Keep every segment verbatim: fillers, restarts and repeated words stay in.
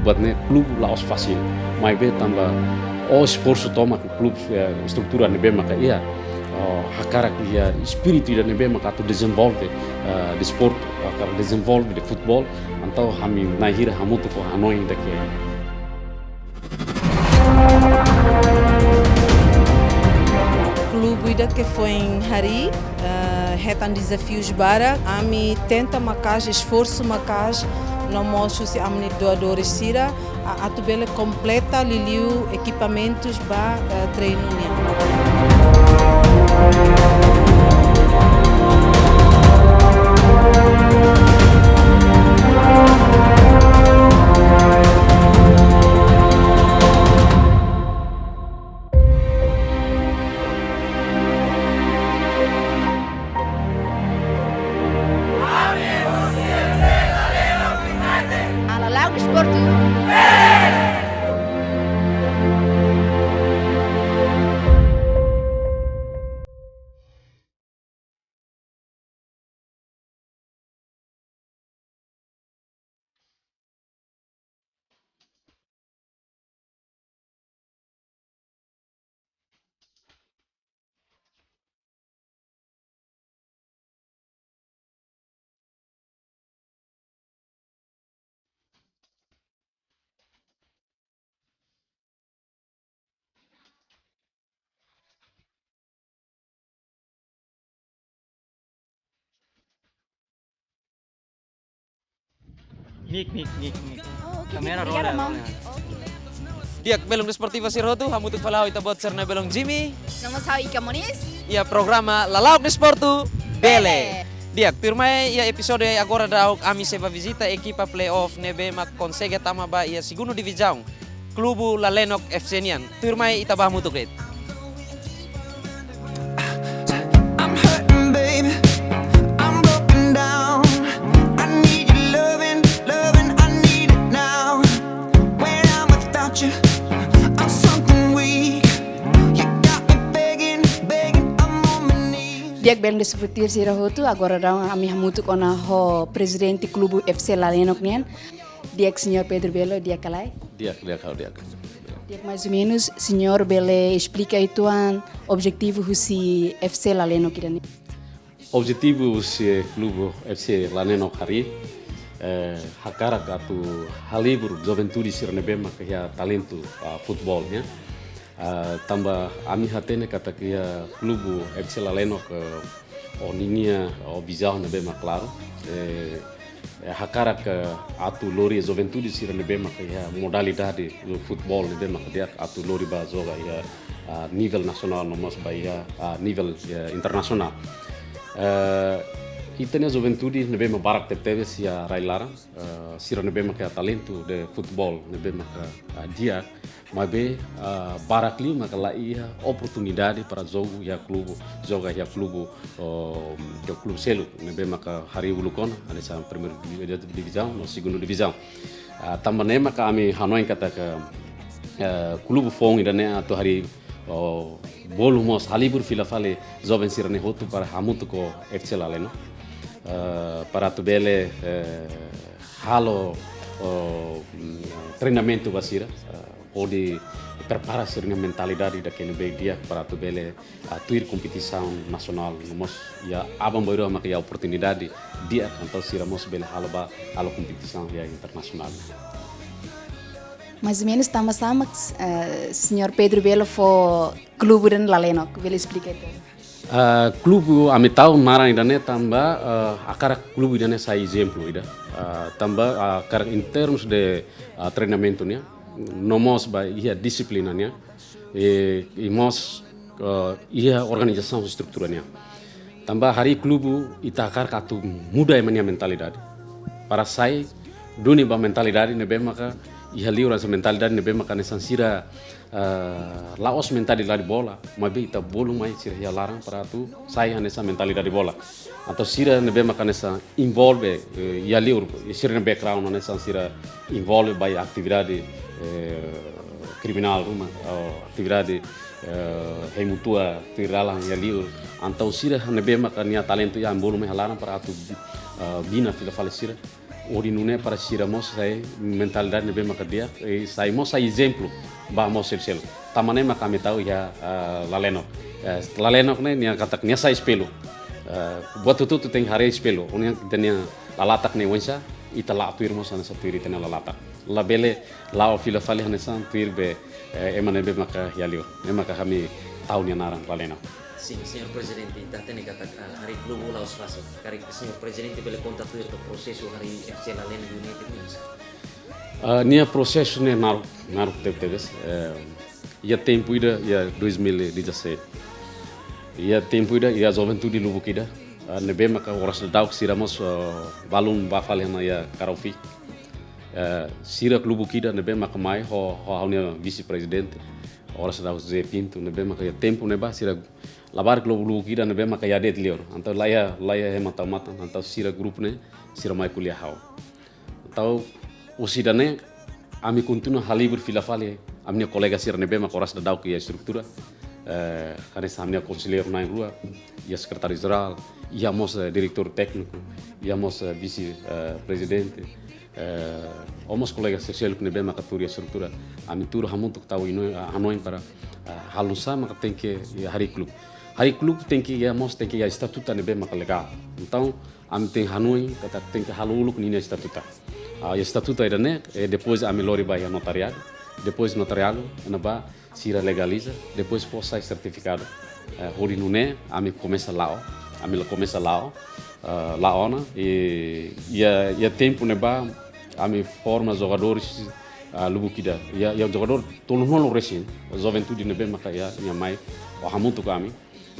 Buat ne'e klube la'ós fasil, maibé tanba ho esforsu tomak klube, eh, estrutura ne'ebé maka iha, oh, hakarak iha espíritu ida ne'ebé maka atu dezenvolve, eh, desportu, hakarak dezenvolve de futeból, entaun ami na'in hira hamutuk ho hanoin ida ke. Klube ida ke foin harii, eh, hetan dezafius barak, ami tenta maka'as, esforsu maka'as, no mós husi ami-nia doadores sira, a-, atu bele kompleta liuliu ekipamentus ba, eh, treinu nian. Ala Lago Desportu. Mik, mik, mik, mik. Oh, oke, kamera oke, rola, obrigada, Mam. Rola. Oke. Di'ak, belun desportiva sira hotu, hamutuk fali ho ita-boot sira-nia belun Jimmy. No mós ha'u Ika Moniz. Iha programa Lala'ok Desportu, bele. Bele. Di'ak, tuirmai iha episode agora daudaun ami sei bá vizita ekipa playoff ne'ebé mak konsege tama ba iha segundu divizaun. Klubu Lalenok F C nian. Tuirmai ita bá hamutuk de'it. I'm hurting, baby. I'm broken down. I need your loving, loving. I need it now. When I'm without you, I'm something weak. You got me begging, begging. I'm on my knees. Di'ak, belun desportiva sira hotu, agora daudaun ami hamutuk ona ho prezidente klubu F C Lalenok nian. Di'ak, Señór Pedro Belo, di'ak ka lae? Di'ak, di'ak, ha'u di'ak. Di'ak, mais ou menus, Señór bele esplika uitoan objetivu husi F C Lalenok ida-ne'e? Objetivu husi klubu F C Lalenok harii, eh, hakarak atu halibur juventude sira ne'ebé maka iha talentu, ah, futeból, ya. Ah, tanba ami hatene katak iha klubu F C Lalenok, eh, ho ninia, ho vizaun ne'ebé mak klaru, eh, eh, hakarak, eh, atu lori juventude sira ne'ebé maka iha modalidade futeból ne'ebé maka di'ak atu lori bá joga iha, ah, nivel nasionál no mós bá iha, ah, nivel, eh, internasionál. Eh, ita-nia juventude ne'ebé mak barak tebetebes iha rai-laran, eh, sira ne'ebé maka iha talentu de futeból ne'ebé maka, ah, di'ak, maibé, ah, barak liu maka la iha oportunidade para jogu iha klubu, joga iha klubu, oh, iha klubu seluk ne'ebé maka harii uluk ona, hanesan primeira divi-, divizaun no segundu divizaun. Ah, tanba ne'e maka ami hanoin katak, eh, klubu foun ida-ne'e atu harii, oh, bolu mós halibur fila fali joven sira-ne'e hotu para hamutuk ho F C Lalenok. Eh, para atu bele, eh, halo, oh, mm, treinamentu ba sira, eh, hodi prepara sira-nia mentalidade ida ke ne'ebé di'ak para atu bele, ah, tuir kompetisaun nasionál, no mós iha aban-bainrua maka iha oportunidade di'ak entaun sira mós bele halo bá, halo kompetisaun iha internasionál. Mais ou menus tanba sá mak, eh, Señór Pedro Belo fó klubu ida-ne'e Lalenok, bele esplika uitoan? Ah, klubu ami tau naran ida-ne'e tanba, eh, hakarak klubu ida-ne'e sai ezemplu ida. Ah, tanba, ah, hakarak em termos de, ah, treinamentu nian, no mós ba iha dixiplina nian, i, i mós, eh, iha organizasaun estrutura nian. Tanba harii klubu ita hakarak atu muda ema nia mentalidade. Para sai duni ba mentalidade ne'ebé maka iha liur hanesan mentalidade ne'ebé maka hanesan sira, eh, la'ós mentalidade bola, maibé ita bolu mai sira iha laran para atu sai hanesan mentalidade bola. Entaun sira ne'ebé maka hanesan envolve, eh, iha liur, sira-nia background hanesan sira envolve ba iha atividade, eh, kriminál ruma, oh, atividade, eh, hemu tua tuir dalan iha liur. Entaun sira ne'ebé maka nia talentu iha bolu mai iha laran para atu, eh, bina fila fali sira. Hodi nune'e para sira mós sai mentalidade ne'ebé maka di'ak, i sai mós sai ezemplu ba mós seluk-seluk. Tanba ne'e maka ami tau iha, ah, Lalenok. Eh, Lalenok ne'e nia katak nia sai espellu. Eh, buat hotu-hotu tenke haree espellu. Ó-nia, ita-nia lalatak ne'e oinsá, ita la'o tuir mós hanesan tuir ita-nia lalatak. Labele la'o fila fali hanesan tuir be, eh, ema ne'ebé maka iha liur. Ne'e maka ami tau nia naran Lalenok. Sin, señór Prezidente, ita hatene katak, ah, harii klube la'ós fasil. Karik señór Prezidente bele konta tuir to'o prosesu harii F C Lalenok United nian? Ah, nia prosesu ne'e naruk, naruk tebetebes. Eh, iha tempu ida, iha dois mil e dezassete. Iha tempu ida, iha juventude lubuk ida. Ah, ne'ebé maka oras daudauk sira mós, ah, balun bá fali ona iha Karofi. Eh, sira lubuk ida ne'ebé maka mai ho, ho ha'u-nia vise-prezidente. Oras daudauk José Pinto, ne'ebé maka iha tempu ne'ebá sira labarik lubuk ida ne'ebé maka iha de'it liur. Entaun laiha, laiha ema tau matan, entaun sira grupu ne'e, sira mai ko'alia ha'u. Entaun, husi ida-ne'e, ami kontinua halibur fila fali, ami-nia kolega sira ne'ebé maka oras daudauk iha estrutura, eh, hanesan ami-nia konselleiru na'in-rua, iha sekretáriu-jerál, iha mós, eh, diretór tékniku, iha mós, eh, vise, eh, prezidente, eh, ho mós kolega sira seluk ne'ebé maka tuur iha estrutura, ami tuur hamutuk tau hanoin, ah, hanoin para, ah, halo oinsá maka tenke, iha harii klube. Harii klube tenke iha mós tenke iha estatutu ne'ebé maka legál. Entaun, ami tenke hanoin, katak tenke halo uluk ninia estatutu. Ah, iha estatutu ida-ne'e, eh, depois ami lori ba iha notariadu, depois notariadu, iha ne'ebá sira legaliza, depois fó sai sertifikadu. Eh, hodi nune'e, ami komesa la'o, ami la komesa la'o, ah, la'o ona, i, iha, iha tempu ne'ebá, ami forma jogadores, ah, lubuk ida. Iha, iha jogadór tolunulu resin, juventude ne'ebé maka iha, iha mai, ho hamutuk ho ami.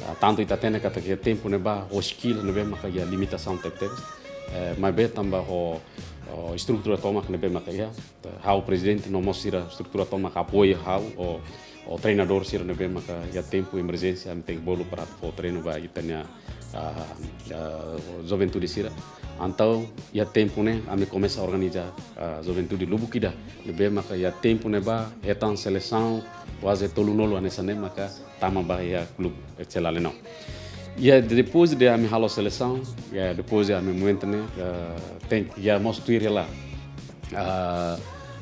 Ah, tantu ita hatene katak iha tempu ne'ebá, ho skill ne'ebé maka iha limitasaun tebetebes. Eh, maibé tanba ho, ho estrutura tomak ne'ebé maka iha, ha'u prezidente no mós sira estrutura tomak apoiu ha'u, ho, ho treinadór sira ne'ebé maka iha tempu emerjénsia, ami tenke bolu para fó treinu ba ita-nia, ah, ah, juventude sira. Entaun, iha tempu ne'e, ami komesa organiza, ah, juventude lubuk ida. Ne'ebé maka iha tempu ne'ebá, hetan selesaun, kuaze tolunulu hanesan ne'e maka tama ba iha klube F C Lalenok. Iha depois de ami halo selesaun, iha depois de ami momentu ne'e, eh, tenke iha mós tuir hela. Ah,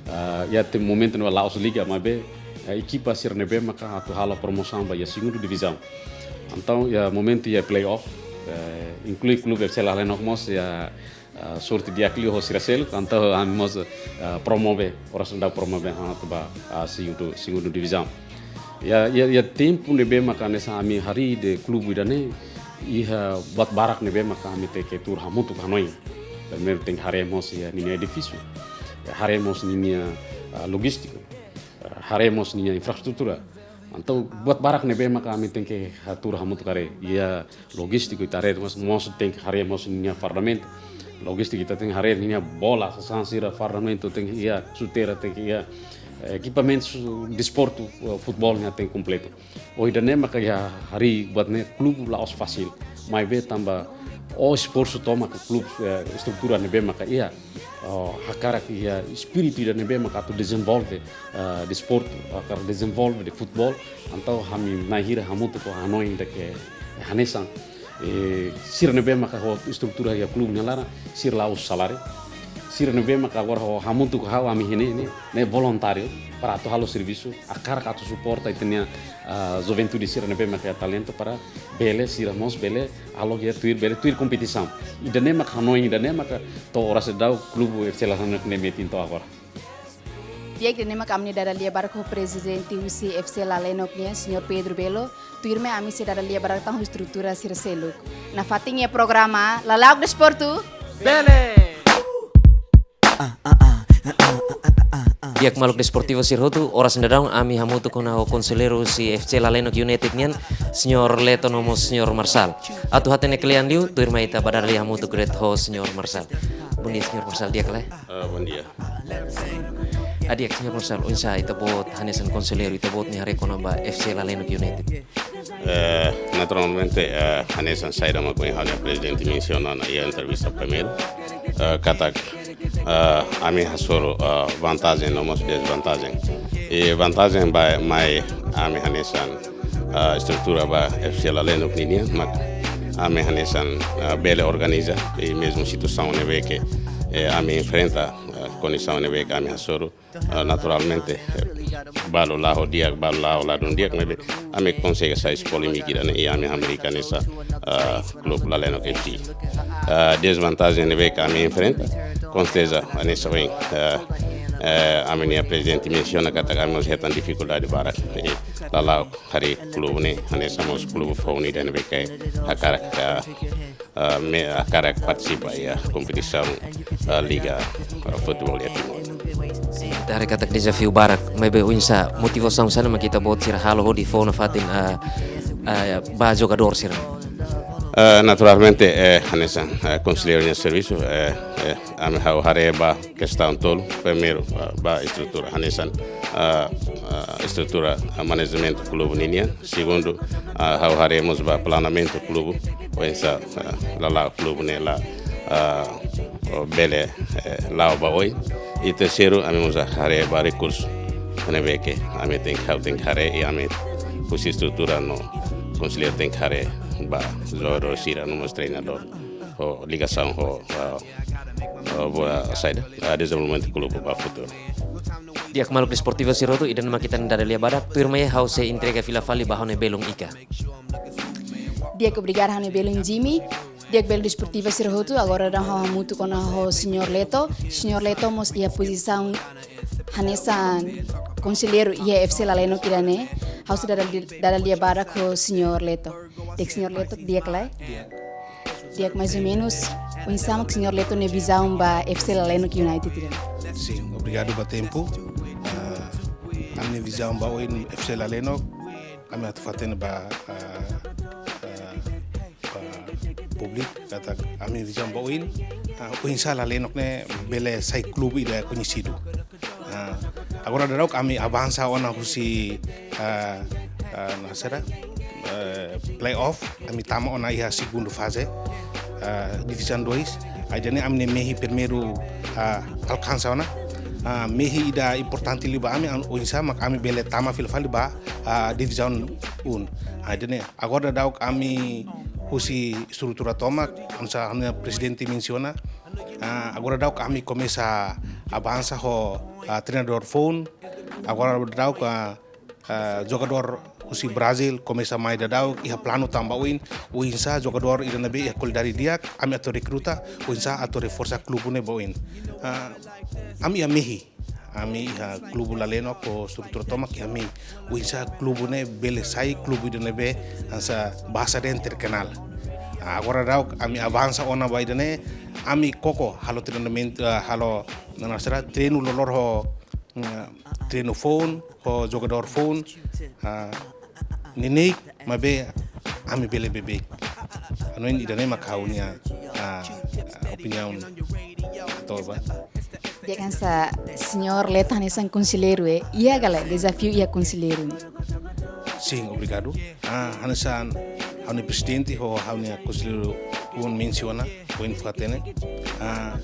ah, iha tempu momentu ne'e la'ós liga, maibé, eh, ekipa sira ne'ebé maka atu halo promosaun ba iha segundu divizaun. Entaun, iha momentu iha playoff, eh, inklui klube F C Lalenok mós, iha ah, sorte di'ak liu ho sira seluk, entaun ami mós, ah, promove, oras daudauk promove hanesan ba, ah, segundu, segundu divizaun. Iha, iha, iha tempu ne'ebé maka hanesan ami harii de'it klube ida-ne'e, iha buat barak ne'ebé maka ami tenke tuur hamutuk hanoin. Primeiru tenke haree mós iha ninia edifísiu, haree mós ninia, ah, lojístiku, ah, haree mós ninia infraestrutura. Entaun buat barak ne'ebé maka ami tenke hatuur hamutuk haree. Iha lojístiku ita haree mós, mós tenke haree mós ninia fardamentu. Lojístiku ita tenke haree ninia bola, sasán sira, fardamentu tenke iha, chuteira tenke iha, eh, ekipamentu desportu, eh, futeból nian tenke kompletu. Ho ida-ne'e maka iha harii buat ne'e klube la'ós fasil. Maibé tanba ho esforsu tomak klube, eh, estrutura ne'ebé maka iha, oh, hakarak iha espíritu ida ne'ebé maka atu dezenvolve, eh, desportu, hakarak dezenvolve de'it futeból, entaun ami na'in hira hamutuk ho hanoin ida ke hanesan. Eh, sira ne'ebé maka ho estrutura iha klube nia laran, sira la'ós saláriu. Sira ne'ebé maka agora ho hamutuk ho ha'u ami iha ne'e, ne'e, ne'e voluntáriu, para atu halo servisu, hakarak atu suporta ita-nia, ah, juventude sira ne'ebé maka iha talentu para bele, sira mós bele, halo iha tuir, bele tuir kompetisaun. Ida-ne'e maka hanoin, ida-ne'e maka to'o oras daudauk klube F C Lalenok ne'e metin to'o agora. Di'ak, ida-ne'e maka ami-nia dada lia barak ho prezidente husi F C Lalenok nian, señór Pedro Belo. Tuirmai ami sei dada lia barak tan ho estrutura sira seluk. Nafatin iha programa Lala'ok Desportu. Bele! Di'ak maluk desportivu sira hotu, oras daudaun ami hamutuk ona ho konselleiru husi F C Lalenok United nian, señór Leto no mós señór Marçal. Atu hatene kle'an liu, tuirmai ita bá dada lia hamutuk de'it ho señór Marçal. Bondia, señór Marçal, di'ak ka lae? Ah, bondia. Ah, di'ak, señór Marçal, oinsá ita-boot hanesan konselleiru, ita-boot nia haree kona-ba F C Lalenok United? Eh, naturalmente, eh, hanesan saida mak ohin ha'u-nia prezidente mensiona ona iha entrevista primeiru, eh, katak, eh, ami hasoru, eh, vantajen no mós dezvantajen. I vantajen ba mai ami hanesan, eh, estrutura ba F C Lalenok ninian, mak ami hanesan, eh, bele organiza, i mezmu situasaun ne'ebé ke, Eh, ami enfrenta, eh, kondisaun ne'ebé ke ami hasoru. Ah, naturalmente, eh, balu la'o di'ak, balu la'o ladún di'ak, maibé ami konsege sai husi polémika ida-ne'e, i ami hamriik hanesan, ah, klube Lalenok F C. Ah, dezvantajen ne'ebé ke ami enfrenta, konserteza, hanesan ohin, ah, eh, ami-nia prezidente mensiona katak ami mós hetan difikuldade barak, eh, lala'ok harii klube ne'e, hanesan mós klube foun ida ne'ebé ke hakarak, ah, ah, me, hakarak partisipa iha kompetisaun, ah, Liga, ah, Futeból iha Timor. Ita haree katak dezafiu barak, maibé oinsá motivasaun saida mak ita-boot sira halo hodi fó nafatin, ah, ah, ba jogadór sira? Ah, naturalmente, eh, hanesan, eh, konselleiru nia servisu, eh, eh, ami ha'u haree ba kestaun tolu, primeiru, ah, ba estrutura, hanesan, ah, ah, estrutura, ah, manajementu klube ninian. Segundu, ah, ha'u haree mós ba planeamentu klube, oinsá, ah, lala'ok klube ne'e la, ah, o bele, eh, la'o ba oin. I terseiru, ami mós haree ba rekursu. Ne'ebé ke ami tenke, ha'u tenke haree, i ami husi estrutura no konselleiru tenke haree ba jogadór sira no mós treinadór ho ligasaun ho, ah, ah, ba saida, ah, dezenvolvimentu klube ba futuru. Di'ak, maluk desportivu sira hotu, ida-ne'e mak ita-nia dada lia badak, tuirmai ha'u sei entrega fila fali ba ha'u-nia belun Ika. Di'ak, obrigadu ha'u-nia belun Jimmy. Di'ak, belun desportivu sira hotu, agora daudaun ha'u hamutuk ona ho Señór Leto. Señór Leto mós iha pozisaun hanesan konselleiru iha F C Lalenok ida-ne'e. Ha'u sei dada li-, dada lia badak ho Señór Leto. Di'ak, Señór Leto, di'ak ka lae? Di'ak. Di'ak, mais ou menus, oinsá mak Señór Leto nia vizaun ba F C Lalenok United ida-ne'e? Sin, obrigadu ba tempu. Ah, ami-nia vizaun ba oin F C Lalenok, ami atu hatene ba, ah, ah, ba públiku, katak ami-nia vizaun ba oin, ah, oinsá Lalenok ne'e bele sai klube ida koñesidu. Ah, agora daudaun ami avansa ona husi, ah, ah, na sera, eh, playoff, ami tama ona iha segundu faze, ah, divizaun dois. Ida-ne'e ami-nia mehi primeiru, ah, alkansa ona. Ah, mehi ida importante liu ba ami, an-, oinsá mak ami bele tama fila fali ba, ah, divizaun un. Ah, ida-ne'e agora daudaun ami husi estrutura tomak, hanesan ami-nia prezidente mensiona, ah, agora daudaun ami komesa avansa ho, ah, treinadór foun. Agora daudaun, ah, ah, jogadór husi Brazil komesa mai daudaun, iha planu tama ba oin, oinsá jogadór ida ne'ebé iha kualidade di'ak, ami atu rekruta, oinsá atu reforsa klube ne'e ba oin. Ah, ami iha mehi, ami iha klube Lalenok ho estrutura tomak iha mehi, oinsá klube ne'e bele sai klube ida ne'ebé hanesan bahasa dehan terkenal. Ah, agora daudaun ami avansa ona ba ida-ne'e, ami koko halo treinamentu, ah, halo, na sera, treinu loroloron ho, mm, treinu foun, ho jogadór foun, ah, neineik, maibé ami bele beibeik. Hanoin ida-ne'e mak ha'u-nia, ah, ah, opiniaun atu ba. Di'ak, hanesan Señór Leto hanesan konselleiru, eh, iha ka lae dezafiu iha konselleiru ne'e? Sin, obrigadu. Ah, hanesan ha'u-nia prezidente ho ha'u-nia konselleiru foun mensiona, foin fó hatene. Ah,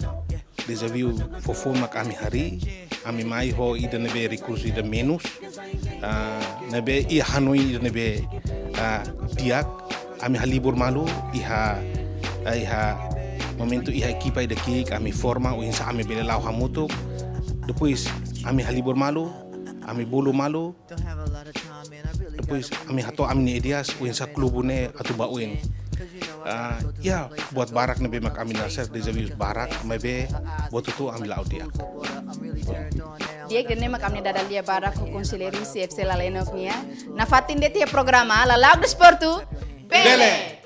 dezafiu fofoun mak ami harii, ami mai ho ida ne'ebé rekursu ida menus, ah, ne'ebé iha hanoin ida ne'ebé, ah, di'ak, ami halibur malu, iha, ah, iha momentu iha ekipa ida ki'ik ami forma, oinsá ami bele la'o hamutuk, depois ami halibur malu, ami bolu malu, depois ami hato'o ami-nia ideias, oinsá klube ne'e atu ba oin. Ah, ya, buat barak ne'ebé mak ami na sera, dezafiu barak, maibé buat hotu ami la'o di'ak. Di'ak, ida-ne'e mak ami-nia dada lia badak ho konselleiru husi F C Lalenok nian. Nafatin de'it iha programa Lala'ok Desportu. Bele!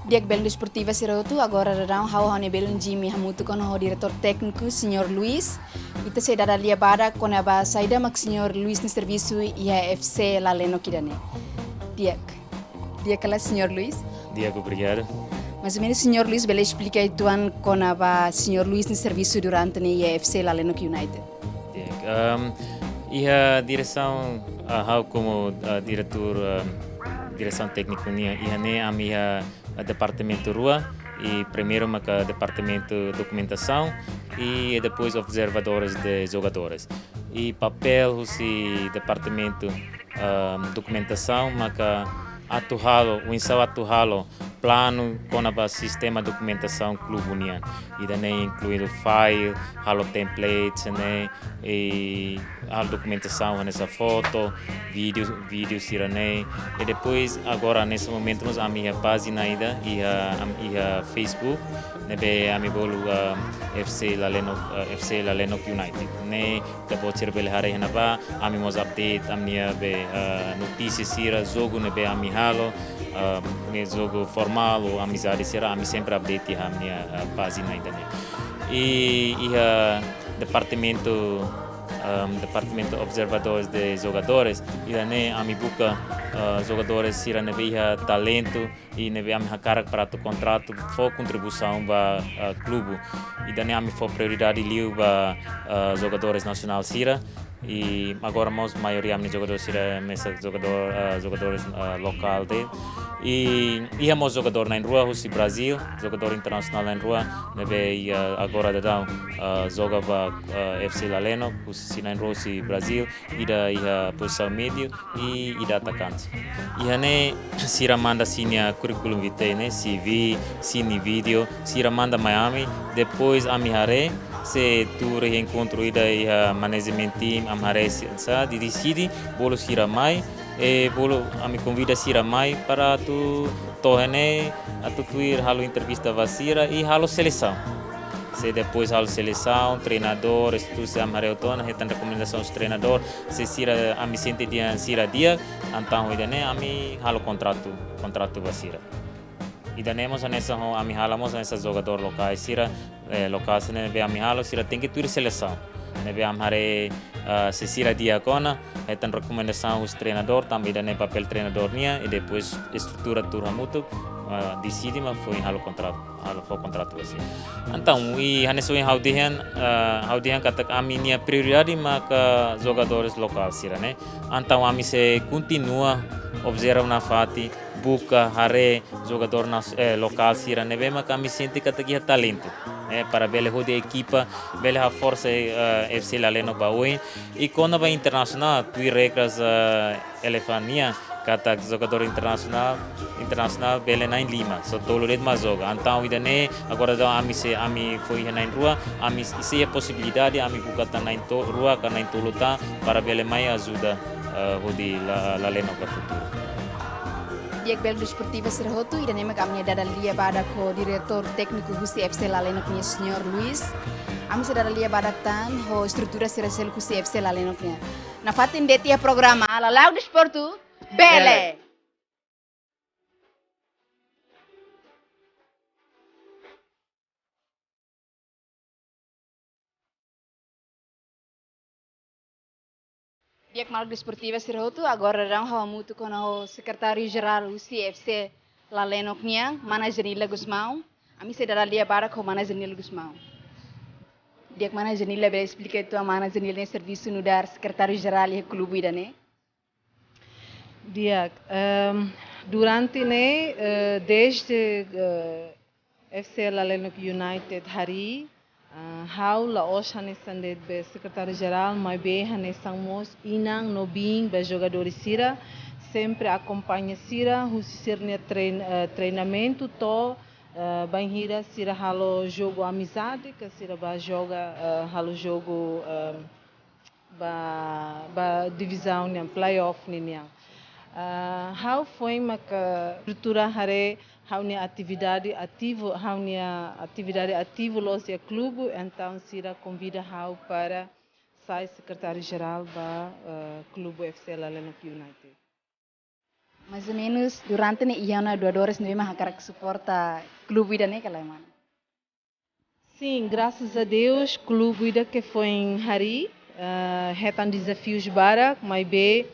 Di'ak, belun desportivu sira hotu, agora daudaun ha'u ho ha'u-nia belun Jimmy hamutuk ona ho diretór tékniku, Señór Luis. Ita sei dada lia badak kona-ba saida mak Señór Luis nia servisu iha F C Lalenok ida-ne'e. Di'ak. Di'ak ka lae, Señór Luis? Di'ak, obrigadu. Mais ou menus, Señór Luis bele esplika uitoan kona-ba Señór Luis nia servisu durante ne'e iha F C Lalenok United? Di'ak, ehm, iha diresaun, ah, ha'u komu, ah, diretór, ehm, diresaun tékniku nian, iha ne'e ami iha, ah, departamentu rua, i primeiru maka departamentu dokumentasaun, i depois observadores de jogadores. I papél husi departamentu, ehm, dokumentasaun maka, atu halo, oinsá atu halo planu kona-ba sistema dokumentasaun klube nian. Ida-ne'e inkluidu file, halo templates ne'e, i halo dokumentasaun hanesan foto, vídeo, vídeo sira-ne'e. I depois agora neste momento mós ami iha pájina ida, iha, am-, iha Facebook, ne'ebé ami bolu, ah, F C Laleno, ah, F C Laleno United. Ne'e ita-boot sira bele haree iha ne'ebá, ami mós update ami-nia be, ah, notísia sira, jogu ne'ebé ami halo, ah, ne'e jogu formál ou amizade sira, ami sempre update iha ami-nia, ah, pájina ida-ne'e. I iha departamentu, ah, departamentu observadores de jogadores, ida-ne'e ami buka, ah, jogadores sira ne'ebé iha talentu, i ne'ebé ami hakarak para atu kontratu fó kontribuisaun ba, ah, klube. Ida-ne'e ami fó prioridade liu ba, ah, jogadores nasionál sira. I agora mós maioria ami jogadór sira mesak jogadór, ah, jogadores, ah, lokál de'it. I iha mós jogadór na'in-rua husi Brazíl, jogadór internasionál na'in-rua, ne'ebé, ah, agora daudaun, ah, joga ba, ah, F C Laleno, husi na'in-rua husi Brazíl, ida iha pozisaun médiu, i ida atacante. Iha ne'e sira manda sira-nia curriculum vitae ne'e, C V, sira-nia vídeo, sira manda mai ami, depois ami haree, se tuur iha enkontru ida iha management team, ami haree se, se deside, bolu sira mai, i bolu ami konvida sira mai para atu to'o iha ne'e, atu tuir halo entrevista ba sira, i halo selesaun. Se depois halo selesaun, treinadór, estrutura sira ami haree hotu ona, hetan rekomendasaun husi treinadór, se sira ami sente dehan sira di'ak, entaun ida-ne'e ami halo kontratu, kontratu ba sira. Ida-ne'e mós hanesan ho ami halo mós hanesan jogadór lokál sira, eh, lokál sira ne'ebé ami halo, sira tenke tuir selesaun. Ne'ebé ami haree, ah, se sira di'ak ona, hetan rekomendasaun husi treinadór, tanba ida-ne'e papél treinadór nian, i depois estrutura tuur hamutuk, ah, deside mak foin halo kontratu, halo fó kontratu ba sira. Entaun, i hanesan ohin ha'u dehan, ah, ha'u dehan katak ami-nia prioridade maka jogadores lokál sira-ne'e. Entaun ami sei kontinua observa nafatin, buka, haree jogadór nas-, eh, lokál sira ne'ebé maka ami sente katak iha talentu. Eh, para bele hodi ekipa, bele haforsa, eh, F C Laleno ba oin. I kona-ba internasionál, tuir regras, eh, L F A nian, katak jogadór internasionál, internasionál bele na'in-lima, só tolu de'it mak joga. Entaun ida-ne'e, agora daudaun ami sei, ami foin iha na'in-rua, ami sei iha posibilidade, ami buka tan na'in-to-, rua ka na'in-tolu tan, para bele mai ajuda, eh, hodi La-, Laleno ba futuru. Di'ak, belun desportiva sira hotu, ida-ne'e mak ami-nia dada lia badak ho diretór tékniku husi F C Laleno nian, Señór Luis. Ami sei dada lia badak tan ho estrutura sira seluk husi F C Laleno nian. Nafatin de'it iha programa Lala'ok Desportu, bele. Di'ak, maluk desportiva sira hotu, agora daudaun ha'u hamutuk ona ho sekretáriu jerál husi F C Laleno nian, mana Janila Gusmão. Ami sei dada lia badak ho mana Janila Gusmão. Di'ak, mana Janila, bele esplika uitoan mana Janila nia servisu nu'udar sekretáriu jerál iha klube ida-ne'e? Di'ak, ehm, durante ne'e, eh, desde, eh, F C Laleno United harii, ah, ha'u la'ós hanesan de'it be sekretáriu jerál, maibé hanesan mós inan no biin ba jogadores sira, sempre akompaña sira, husi sira-nia trein-, eh, treinamentu to'o, eh, bainhira sira halo jogu amizade, ka sira bá joga, eh, halo jogu, eh, ba, ba divizaun nian, playoff ninian. Ah, ha'u foin maka estrutura haree ha'u-nia atividade ativu, ha'u-nia atividade ativu loos iha klube, entaun sira konvida ha'u para sai sekretáriu jerál ba, eh, klube F C Laleno United. Mais ou menus, durante ne'e iha ona jogadores ne'ebé mak hakarak suporta klube ida-ne'e ka lae, mana? Sim, graças a Deus, klube ida ke foin harii, ah, hetan dezafius barak, maibé,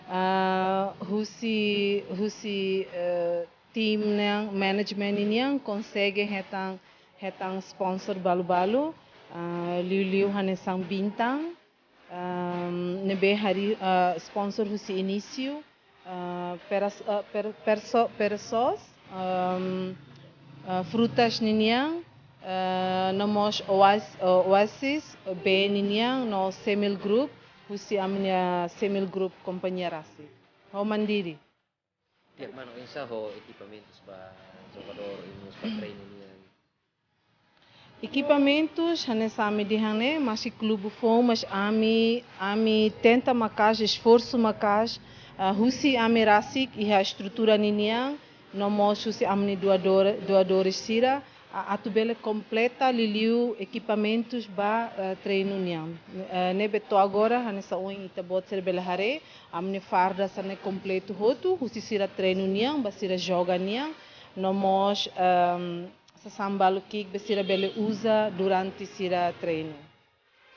ah, husi, husi, eh, tim nian, management nian konsege hetan, hetan sponsor balu-balu, ah, liuliu hanesan Bintang, ehm, ne'ebé harii, eh, sponsor husi inísiu, eh, peras-, eh, per-, perso-, Persos, ehm, eh, Frutas ninian, eh, no mós Oas-, eh, Oasis, eh, B ninian, no Semil Group, husi ami-nia Semil Group kompañia rasik. Ho Mandiri. Di'ak, mana oinsá ho ekipamentus ba jogadór i mós ba treinu nian? Ekipamentus, hanesan ami dehan ne'e, maski klube foun, mas ami, ami tenta maka'as, esforsu maka'as, ah, husi ami rasik iha estrutura ninian, no mós husi ami-nia doadór, doadores sira, ah, atu bele kompleta liuliu ekipamentus ba, ah, treinu nian. Ah, ne'ebé to'o agora, hanesan ohin ita-boot sira bele haree, ami-nia farda sira-ne'e kompletu hotu, husi sira treinu nian, ba sira joga nian, no mós, ehm, sasán balu ki'ik be sira bele uza durante sira treinu.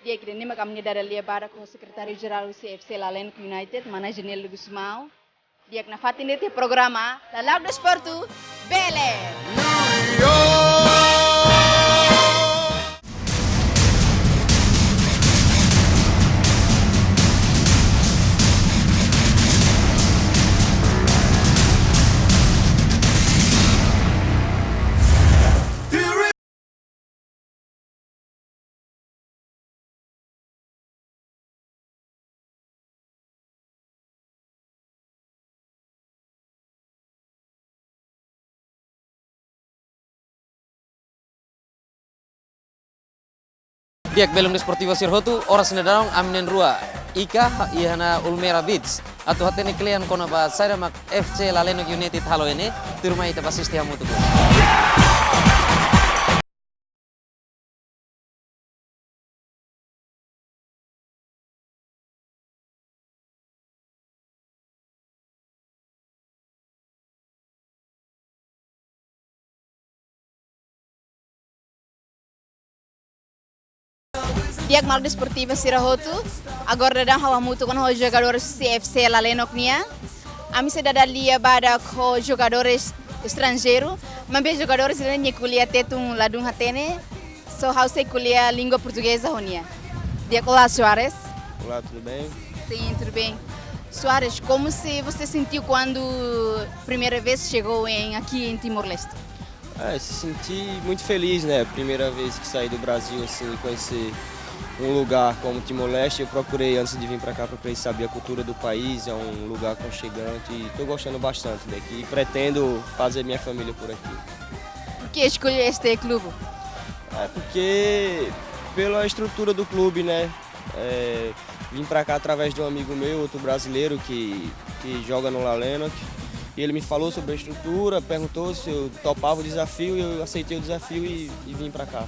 Di'ak, ida-ne'e mak ami-nia dada lia badak ho Sekretáriu Jerál husi F C Lalenok United, mana Janel Gusmão. Di'ak, nafatin de'it iha programa Lala'ok Desportu, bele. Di'ak, belun desportivu sira hotu, oras ne'e daudaun ami na'in-rua iha, iha ona Ulmera Beach. Atu hatene kle'an kona-ba saida mak F C Lalenok United halo iha ne'e, tuirmai ita bá asiste hamutuk. Di'ak maluk desportivu sira hotu, agora daudaun ha'u hamutuk ona ho jogadores husi F C Lalenok nian. Ami sei dada lia badak ho jogadores estranjeiru, maibé jogadores ne'e nia ko'alia Tetun ladún hatene, só ha'u sei ko'alia língua portugeza ho nia. Di'ak, olá, Soares. Olá, tudo bem? Sim, tudo bem. Soares, como se você sentiu quando primeira vez chegou em, aqui em Timor-Leste? Ah, se senti muito feliz, né? Primeira vez que saí do Brasil, assim, conhecer um lugar como Timor-Leste. Eu procurei, antes de vir pra cá, procurei saber a cultura do país. É um lugar aconchegante e tô gostando bastante daqui. E pretendo fazer minha família por aqui. Por que escolheu este clube? É porque pela estrutura do clube, né? É, vim pra cá através de um amigo meu, outro brasileiro que, que joga no Lalenok. E ele me falou sobre a estrutura, perguntou se eu topava o desafio e eu aceitei o desafio e, e vim pra cá.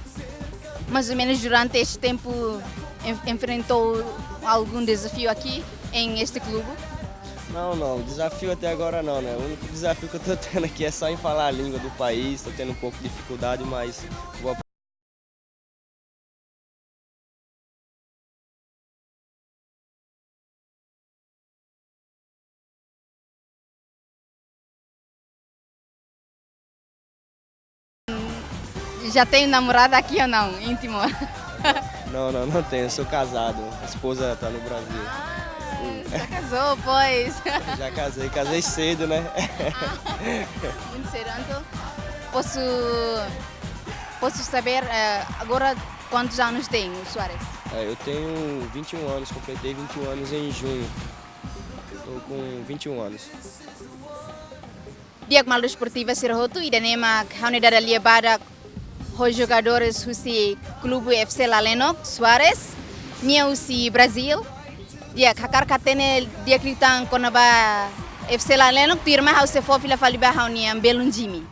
Mais ou menos durante este tempo en-, enfrentou algum desafio aqui em este clube? Não, não, desafio até agora não, né? O único desafio que eu tô tendo aqui é só em falar a língua do país, tô tendo um pouco de dificuldade, mas vou Já tem namorada aqui ou não, em Timor? Não, não, não tenho. Sou casado. A esposa tá no Brasil. Ah, já casou, pois. Já casei, casei cedo, né? Ah, muito cedo. Então, posso, posso saber, eh, agora quantos anos tem o Soares? É, eu tenho vinte e um anos, completei vinte e um anos em junho. Tô com vinte e um anos. Di'ak maluk desportivu sira hotu, ida-ne'e mak ha'u-nia dada lia badak ho jogadores husi klube F C Lalenok, Soares, nia husi Brazil. Di'ak, hakarak hatene di'ak liután kona-ba F C Lalenok, tuirmai ha'u sei fó fila fali ba ha'u-nia belun Jimmy.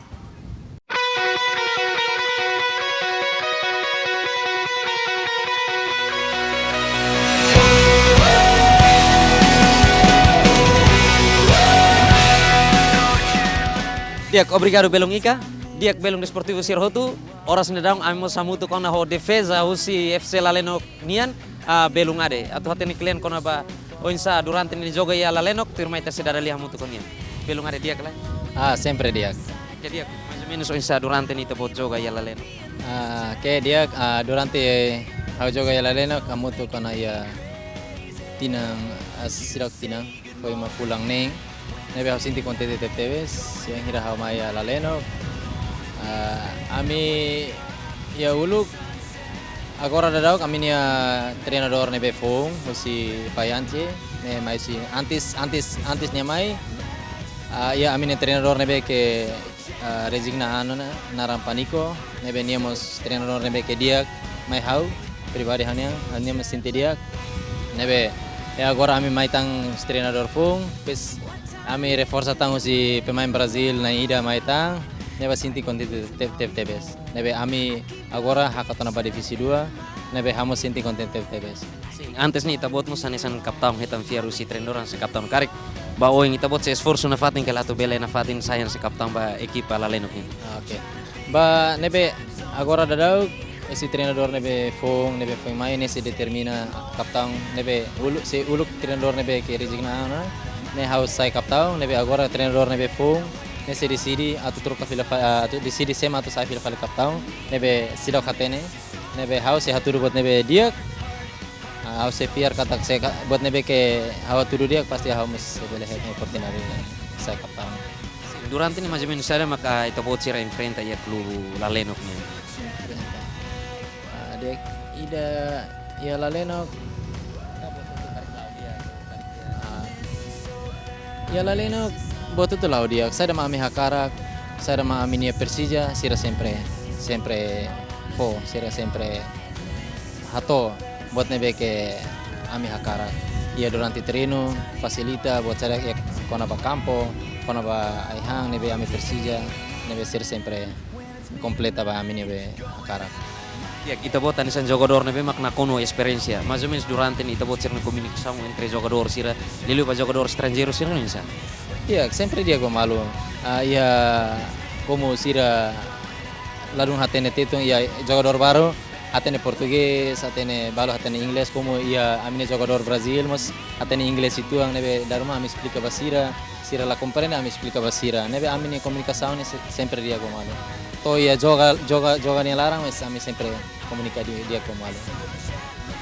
Di'ak, obrigadu belun Ika. Di'ak belun desportivu sira hotu. Oras ne'e daudaun ami mós hamutuk ona ho defeza husi F C Lalenok nian, ah, belun Ade. Atu hatene kle'an kona-ba oinsá durante nia joga iha Lalenok, tuirmai ita sei dada lia hamutuk ho nia. Belun Ade, di'ak ka lae? Ah, sempre di'ak. Oke, di'ak, mais ou menus oinsá durante ne'e ita-boot joga iha Lalenok? Ah, oke, di'ak, ah, durante ha'u joga iha Lalenok, hamutuk ona iha tinan, ah, seidauk tinan. Foin mak fulan neen ne'ebé ha'u sente kontente tebetebes, bainhira ha'u mai iha Lalenok. Ah, ami iha uluk, agora daudaun ami-nia treinadór ne'ebé foun, husi Paiante, ne'e mai husi antes, antes, antes nia mai, Ah, iha ami-nia treinadór ne'ebé ke, ah, rezigna an ona, naran Panico, ne'ebé nia mós treinadór ne'ebé ke di'ak mai ha'u, pribadi ha'u-nian, ha'u-nia mós sente di'ak. Ne'ebé, iha agora ami mai tan treinadór foun, depois ami reforsa tan husi pemain Brazil na'in ida mai tan, ne'ebé sente kontente te-, te-, tebes. Ne'ebé ami agora hakat ona ba divízion dua, ne'ebé ha'u mós sente kontente tebes. Sin, antes ne'e ita-boot mós hanesan kaptaun, hetan fiar husi treinadór hanesan kaptaun karik. Ba oin ita-boot sei esforsu nafatin kala atu bele nafatin sai hanesan kaptaun ba ekipa Lalenok nian. Ah, oke. Ba ne'ebé agora daudaun husi treinadór ne'ebé foun, ne'ebé foin mai ne'e sei determina kaptaun, ne'ebé uluk, sei uluk treinadór ne'ebé ke rezigna ona, ne'e ha'u sai kaptaun, ne'ebé agora treinadór ne'ebé foun, ne'e sei deside atu troka fila fa-, ah, atu deside sé mak atu sai fila fali kaptaun, ne'ebé seidauk hatene, ne'ebé ha'u sei hatudu buat ne'ebé di'ak, ah, ha'u sei fiar katak se ka-, buat ne'ebé ke ha'u hatudu di'ak pasti ha'u mós sei bele hetan oportunidade sai kaptaun. Sin, durante ne'e mais ou menus saida maka ita-boot sira enfrenta iha klubu Lalenok nian? Ah, di'ak, ida iha Lalenok. Ah, iha Lalenok, buat hotu la'o di'ak, saida mak ami hakarak, saida mak ami-nia persija, sira sempre, sempre fó, sira sempre hato'o buat ne'ebé ke ami hakarak. Iha durante treinu, fasilita, buat saida iha kona-ba kampu, kona-ba ai-han ne'ebé ami persija, ne'ebé sira sempre kompleta ba ami ne'ebé hakarak. Ya, ita-boot hanesan jogadór ne'ebé mak nakonu esperiénsia. Mais ou menus durante ne'e ita-boot sira-nia komunikasaun entre jogadór sira, liuliu ba jogadór estranjeiru sira hanesan? Ya, sempre di'ak ba malu. Ah, iha komu sira ladún hatene Tetun, iha jogadór balu hatene portugés, hatene balu hatene inglés, komu iha ami-nia jogadór Brazil mós hatene inglés uitoan, ne'ebé dala ruma ami esplika ba sira, sira la komprende, ami esplika ba sira. Ne'ebé ami-nia komunikasaun ne'e se-, sempre di'ak ba malu. To'o iha joga, joga, joga nia laran, mas ami sempre komunika di-, di'ak ba malu.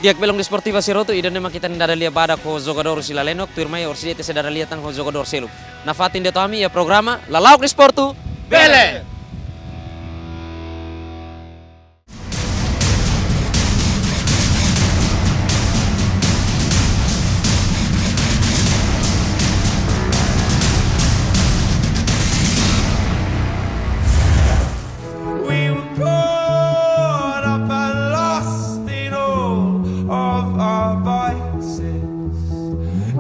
Di'ak, belun desportiva sira hotu, ida-ne'e mak ita-nia dada lia badak ho jogadór husi Lalenok, tuirmai orsida ita sei dada lia tan ho jogadór seluk. Nafatin de'it ho ami iha programa Lala'ok Desportu, bele! We were caught up and lost in all of our vices.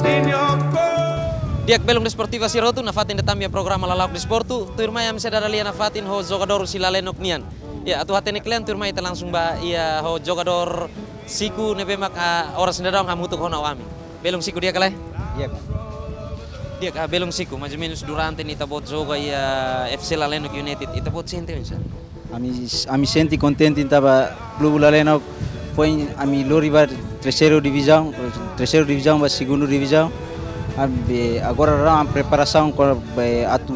In your cold Di'ak, belun desportiva sira hotu, nafatin de'it ami iha programa Lala'ok Desportu, tuirmai ami sei dada lia nafatin ho jogadór husi Lalenok nian. Ya, atu hatene kle'an tuirmai ita langsung bá iha ho jogadór Siku ne'ebé mak, ah, oras ne'e daudaun hamutuk ho ha'u ho ami. Belun Siku, di'ak ka lae? Di'ak. Di'ak, ah, belun Siku, mais ou menus durante ne'e ita-boot joga iha F C Lalenok United, ita-boot sente oinsá? Ami, ami sente kontente tanba klubu Lalenok foin ami lori ba terseiru divizaun, terseiru divizaun ba segundu divizaun. Ami, agora daudaun preparasaun kona-ba atu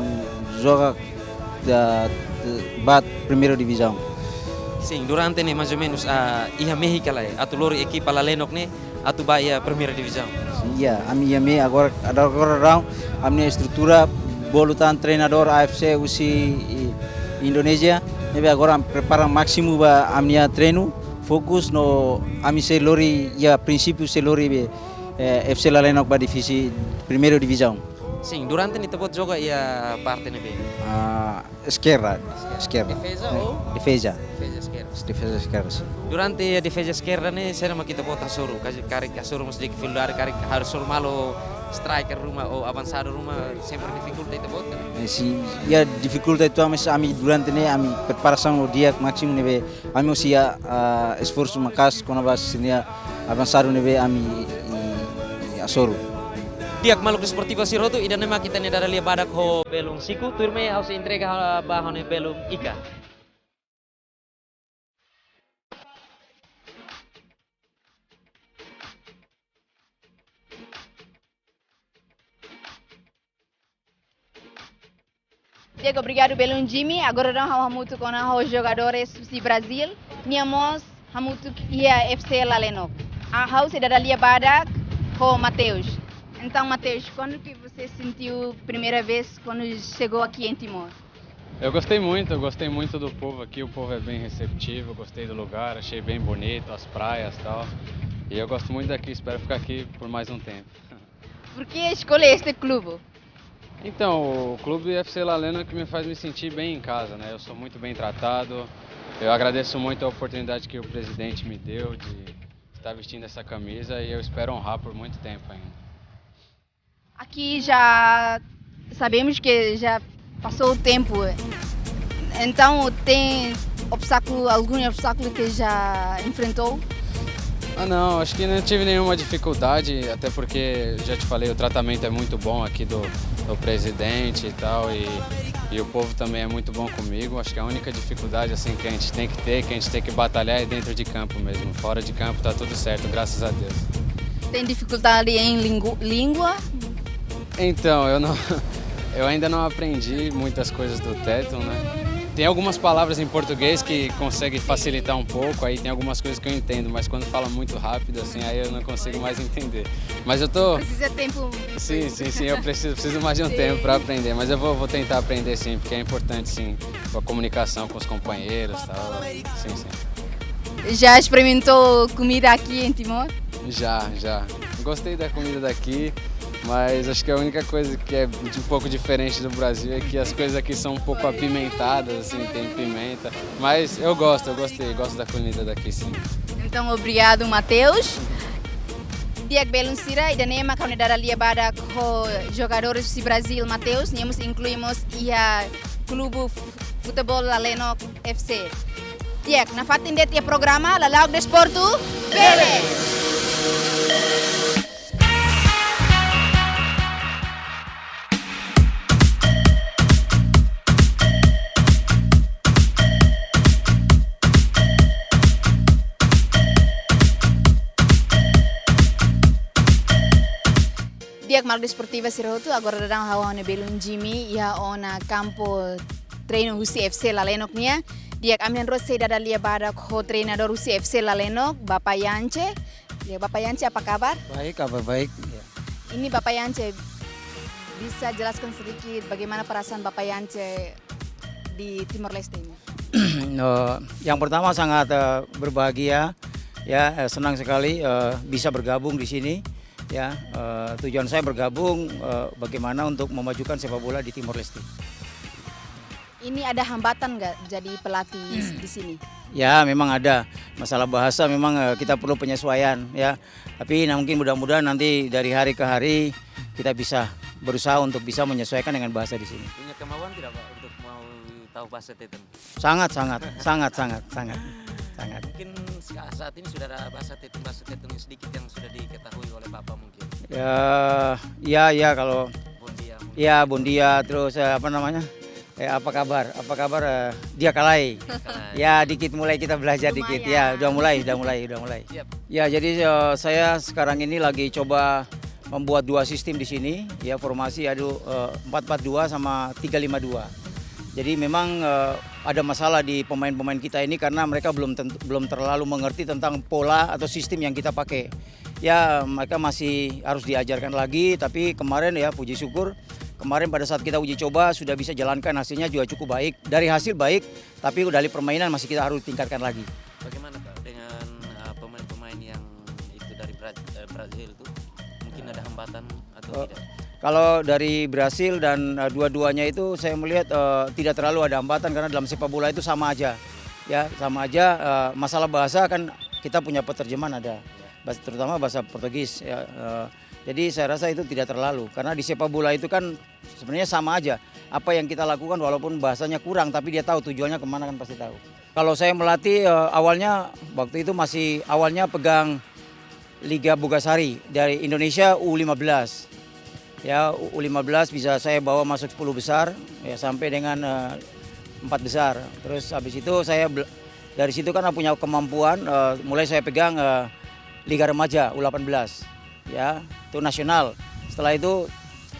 joga da, da, ba primeiru divizaun. Sin, durante ne'e mais ou menus, ah, iha mehi ka lae atu lori ekipa Lalenok ne'e atu bá iha primeira divizaun? Sin, iha, ami iha mehi agora, agora daudaun, ami-nia estrutura bolu tan treinadór A F C husi, i, Indonézia, ne'ebé agora ami prepara másimu ba ami-nia treinu, fokus no ami sei lori, iha prinsípiu sei lori be, eh, F C Lalenok ba divizi-, primeiru divizaun. Sin, durante ne'e ita-boot joga iha parte ne'ebé? Ah, eskerda, eskerda. Defeza ou? Defeza. Defeza eskerda. Defeza eskerda, sin. Durante defeza eskerda ne'e, saida mak ita-boot hasoru? Karik, karik hasoru mós difikuldade, karik hasoru malu striker ruma ou avansadu ruma, sempre difikulta ita-boot, kan? Eh, sin, iha difikulta uitoan, mas ami durante ne'e, ami preparasaun ho di'ak másimu ne'ebé, ami mós iha, ah, esforsu maka'as kona-ba sira-nia avansadu ne'ebé ami, i, i hasoru. Di'ak, maluk desportiva sira hotu, ida-ne'e mak ita-nia dada lia badak ho belun Siku, tuirmai ha'u sei entrega ba ha'u-nia belun Ika. Di'ak, obrigadu belun Jimmy. Agora daudaun ha'u hamutuk ona ho jogadores husi Brazil. Nia mós hamutuk iha F C Lalenok. Ah, ha'u sei dada lia badak ho Mateus. Então, Mateus, quando que você sentiu primeira vez quando chegou aqui em Timor? Eu gostei muito, eu gostei muito do povo aqui, o povo é bem receptivo, eu gostei do lugar, achei bem bonito, as praias e tal. E eu gosto muito daqui, espero ficar aqui por mais um tempo. Por que escolhe este clube? Então, o Clube F C Laleno é que me faz me sentir bem em casa, né? Eu sou muito bem tratado. Eu agradeço muito a oportunidade que o presidente me deu de estar vestindo essa camisa e eu espero honrar por muito tempo ainda. Aqui já sabemos que já passou o tempo. Então, tem obstáculo, algum obstáculo que já enfrentou? Ah, não, acho que não tive nenhuma dificuldade, até porque, já te falei, o tratamento é muito bom aqui do, do presidente e tal, e, e o povo também é muito bom comigo. Acho que a única dificuldade assim que a gente tem que ter, que a gente tem que batalhar é dentro de campo mesmo. Fora de campo tá tudo certo, graças a Deus. Tem dificuldade em lingu- língua? Então, eu não, eu ainda não aprendi muitas coisas do Teton, né? Tem algumas palavras em português que conseguem facilitar um pouco, aí tem algumas coisas que eu entendo, mas quando fala muito rápido assim, aí eu não consigo mais entender. Mas eu tô Precisa tempo. Sim, sim, sim, eu preciso, preciso mais de um tempo para aprender, mas eu vou, vou tentar aprender sim, porque é importante sim, com a comunicação com os companheiros e tal. Sim, sim. Já experimentou comida aqui em Timor? Já, já. Gostei da comida daqui, mas acho que a única coisa que é de um pouco diferente do Brasil é que as coisas aqui são um pouco apimentadas, assim, tem pimenta. Mas eu gosto, eu gostei, gosto da comida daqui sim. Então, obrigado, Mateus. Di'ak, belun sira, ida-ne'e mak ha'u-nia dada lia badak ho jogadores husi Brazil, Mateus, nia mós inklui mós iha klube fu- futeból Laleno F C. Di'ak, nafatin de'it iha programa Lala'ok Desportu, bele! Di'ak, maluk desportiva sira hotu, agora daudaun ha'u ho ha'u-nia belun Jimmy iha ona kampu treinu husi F C Laleno nian. Di'ak, ami na'in-rua sei dada lia badak ho treinadór husi F C Laleno, Bapa Yance. Ya, Bapa Yance, apa kabar? Baik, kabar baik. Ya. Ini Bapa Yance, bisa jelaskan sedikit bagaimana perasaan Bapa Yance di Timor Leste ini? Eh, yang pertama sangat eh, berbahagia, ya eh, senang sekali eh, bisa bergabung di sini. Ya, eh, tujuan saya bergabung eh, bagaimana untuk memajukan sepak bola di Timor Leste. Ini ada hambatan nggak jadi pelatih di sini? Ya, memang ada masalah bahasa, memang eh, kita perlu penyesuaian, ya. Tapi nah, mungkin mudah-mudahan nanti dari hari ke hari kita bisa berusaha untuk bisa menyesuaikan dengan bahasa di sini. Punya kemauan tidak, Pak, untuk mau tahu bahasa Teton? Sangat, sangat, sangat, sangat, sangat, sangat. Mungkin sa- saat ini sudah ada bahasa Teton, bahasa Teton yang sedikit yang sudah diketahui oleh Bapak mungkin. Ya, ya, ya kalau Bom dia, mungkin. Ya, bom dia, terus eh, apa namanya? Eh, apa kabar? Apa kabar? Eh, dia kalai. Ya, dikit mulai kita belajar dikit. Ya, Lumayan. Udah mulai, udah mulai, udah mulai. Siap. Ya, jadi eh, saya sekarang ini lagi coba membuat dua sistem di sini, ya formasi ada eh, empat empat dua sama tiga lima dua. Jadi memang eh, ada masalah di pemain-pemain kita ini karena mereka belum tentu, belum terlalu mengerti tentang pola atau sistem yang kita pakai. Ya, mereka masih harus diajarkan lagi, tapi kemarin ya puji syukur kemarin pada saat kita uji coba sudah bisa jalankan, hasilnya juga cukup baik. Dari hasil baik, tapi dari permainan masih kita harus tingkatkan lagi. Bagaimana, Pak, dengan uh, pemain-pemain yang itu dari Bra- eh, Brazil itu? Mungkin ada hambatan atau Oh. Tidak? Kalau dari Brasil dan eh, dua-duanya itu saya melihat eh, tidak terlalu ada hambatan karena dalam sepak bola itu sama aja. Ya, sama aja eh, masalah bahasa kan kita punya penerjemahan ada. Bahasa, terutama bahasa Portugis ya. Eh, jadi saya rasa itu tidak terlalu karena di sepak bola itu kan sebenarnya sama aja. Apa yang kita lakukan walaupun bahasanya kurang tapi dia tahu tujuannya kemana kan pasti tahu. Kalau saya melatih eh, awalnya waktu itu masih awalnya pegang Liga Bogasari dari Indonesia U lima belas. Ya, U lima belas bisa saya bawa masuk sepuluh besar ya sampai dengan eh, empat besar. Terus habis itu saya bel- dari situ kan punya kemampuan eh, mulai saya pegang eh, Liga Remaja U delapan belas. Ya, itu nasional. Setelah itu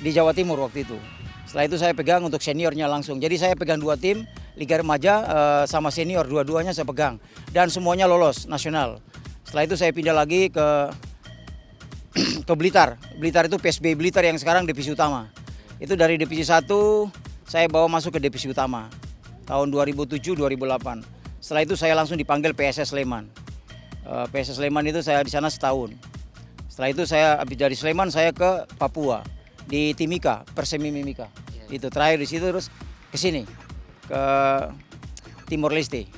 di Jawa Timur waktu itu. Setelah itu saya pegang untuk seniornya langsung. Jadi saya pegang dua tim, Liga Remaja eh, sama senior dua-duanya saya pegang dan semuanya lolos nasional. Setelah itu saya pindah lagi ke ke Blitar. Blitar itu P S B Blitar yang sekarang divisi utama. Itu dari divisi satu saya bawa masuk ke divisi utama tahun dua ribu tujuh dua ribu delapan. Setelah itu saya langsung dipanggil P S S Sleman. Eh, P S S Sleman itu saya di sana setahun. Setelah itu saya habis dari Sleman saya ke Papua. di Timika, Persemi Mimika. Iya. Itu terakhir di situ, terus ke sini, ke Timor Leste.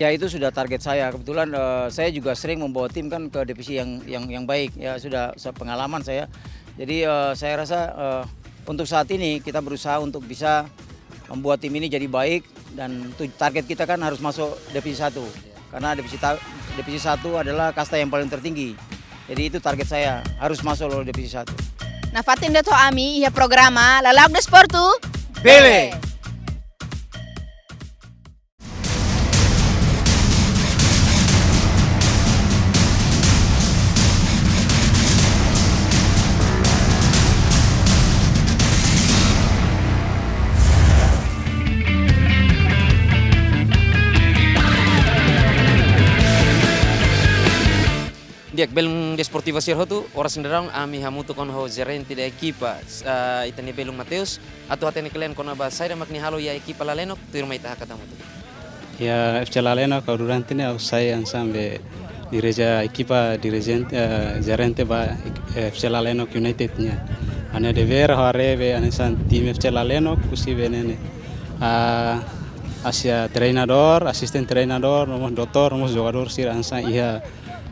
Ya, itu sudah target saya. Kebetulan, eh, saya juga sering membawa tim kan ke divisi yang, yang, yang baik. Ya, sudah sepengalaman saya. Jadi, eh, saya rasa, eh, untuk saat ini kita berusaha untuk bisa membuat tim ini jadi baik dan tu-, target kita kan harus masuk divisi satu. Karena divisi ta-, divisi satu adalah kasta yang paling tertinggi. Jadi itu target saya, harus masuk loh divisi satu. Nafatin de'it ho ami iha programa Lala'ok Desportu. Bele. Di'ak, belun desportiva sira hotu, oras ne'e daudaun ami hamutuk ona ho jerente de ekipa, eh, ita-nia belun Mateus, atu hatene kle'an kona-ba saida mak nia halo iha ekipa Lalenok, tuirmai ita hakat hamutuk. Iha F C Lalenok, ha'u durante ne'e ha'u sai hanesan be dirija ekipa, dirijen-, eh, jerente ba F C Lalenok United nian. Ha'u-nia devér ha'u haree be hanesan tim F C Lalenok, husi be ne'e ne'e. Ah, hanesan treinadór, asistente treinadór, no mós doutór, no mós jogadór sira hanesan iha,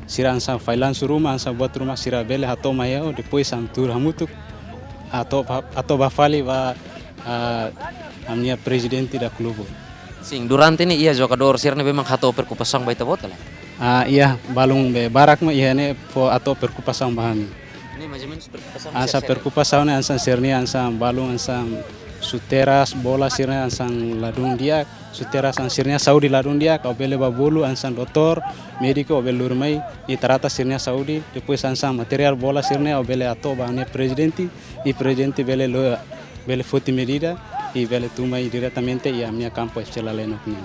sira hanesan failansu ruma, hanesan buat ruma sira bele hato'o mai ha'u, depois ami tuur hamutuk hato'o ba, hato'o ba fali ba, ah, ami-nia prezidente da klube. Sin, durante ne'e iha jogadór sira ne'ebé mak hato'o preokupasaun ba ita-boot ka lae? Ah, iha, balun be barak mak iha ne'e fó hato'o preokupasaun ba ami. Ne'e mais ou menus preokupasaun, hanesan sira-sira? Preokupasaun ne'e hanesan sira-nia hanesan balun hanesan xuteiras bola sira-ne'e hanesan ladún di'ak, xuteiras hanesan sira-nia saúde ladún di'ak, ha'u bele bá bolu hanesan doutór, médiku, ha'u bele lori mai, i trata sira-nia saúde, depois hanesan materiál bola sira-ne'e, ha'u bele hato'o ba ami-nia prezidente, i prezidente bele lo-, bele foti medida, i bele tun mai diretamente iha ami-nia kampu F C Lalenok nian.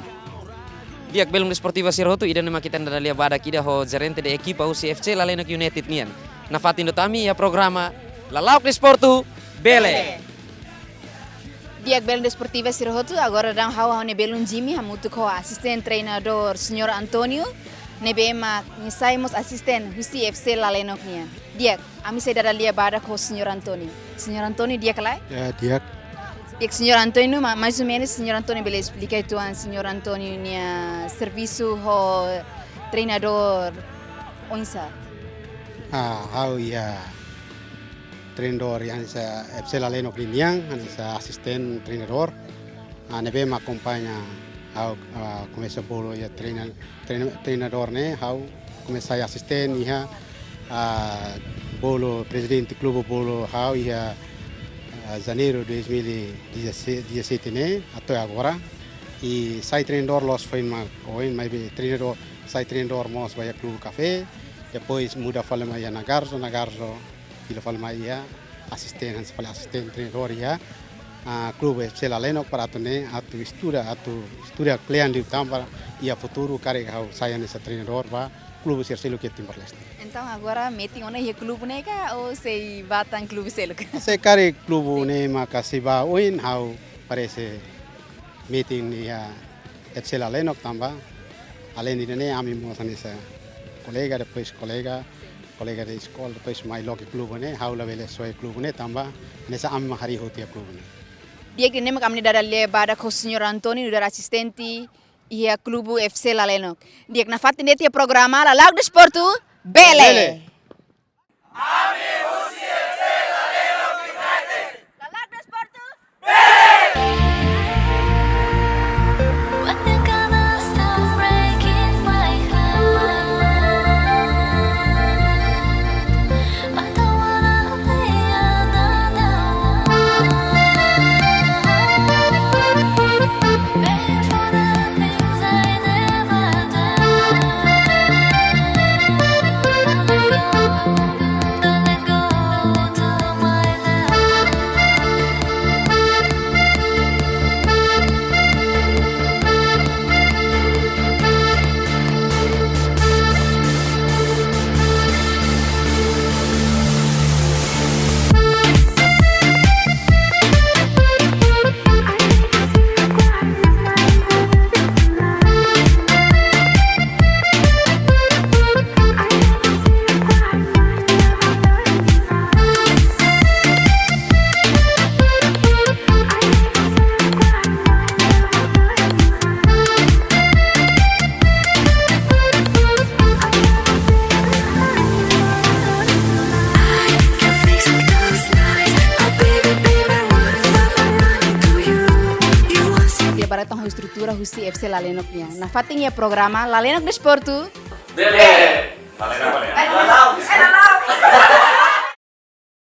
Di'ak, belun desportiva sira hotu, ida-ne'e mak ita-nia dada-lia badak ida ho jerente de ekipa husi F C Lalenok United nian. Nafatin de'it ho ami iha programa Lala'ok Desportu, Bele. Di'ak, belun desportiva sira hotu, agora daudaun ha'u ho ha'u-nia belun Jimmy hamutuk ho asistente treinadór señór António, ne'ebé mak nia sai mós asistente husi F C Lalenok nian. Di'ak, ami sei dada lia badak ho señór António. Señór António, di'ak ka lae? Ya, di'ak. Di'ak, señór António, ma-, mais ou menus señór António bele esplika uitoan señór António nia servisu ho treinadór oinsá? Ah, ha'u iha treinadór hanesan F C Lalenok nian, hanesan asistente treinadór. Ah, ne'ebé mak akompaña ha'u, ah, komesa bolu iha treina-, treina-, treinadór ne'e, ha'u komesa asistente iha, ah, bolu prezidente klube bolu ha'u iha, ah, janeiru dois mil e dezassete ne'e, até agora. I sai treinadór la'ós foin mak oin, maibé treinadór, sai treinadór mós ba iha klube Café, depois muda fali mai iha Nagarzo, Nagarzo fila fali mai iha asistente, hanesan fali asistente treinadór iha, ah, klube F C Lalenok para atu ne'e, atu estuda, atu estuda kle'an liután para iha futuru karik ha'u sai hanesan treinadór ba klube sira seluk iha Timor-Leste. Entaun agora metin ona iha klube ne'e ka ou sei bá tan klube seluk? Se karik klube ne'e maka sei bá oin, ha'u parese metin iha F C Lalenok tanba aleinde ida-ne'e ami mós hanesan kolega, depois kolega, kolega de eskola, depois mai loke klube ne'e, ha'u labele soe klube ne'e tanba hanesan ami mak harii hotu iha klube ne'e. Di'ak, ida-ne'e mak ami-nia dada lia badak ho señór António, nu'udar asistente iha klube F C Lalenok. Di'ak, nafatin de'it iha programa Lala'ok Desportu, Bele. Bele. ba retan ho estrutura husi F C Lalenok nian. Nafatin iha programa Lalenok Desportu. Dele. Lalenok. Eh, Lalenok. Eh, Lalenok.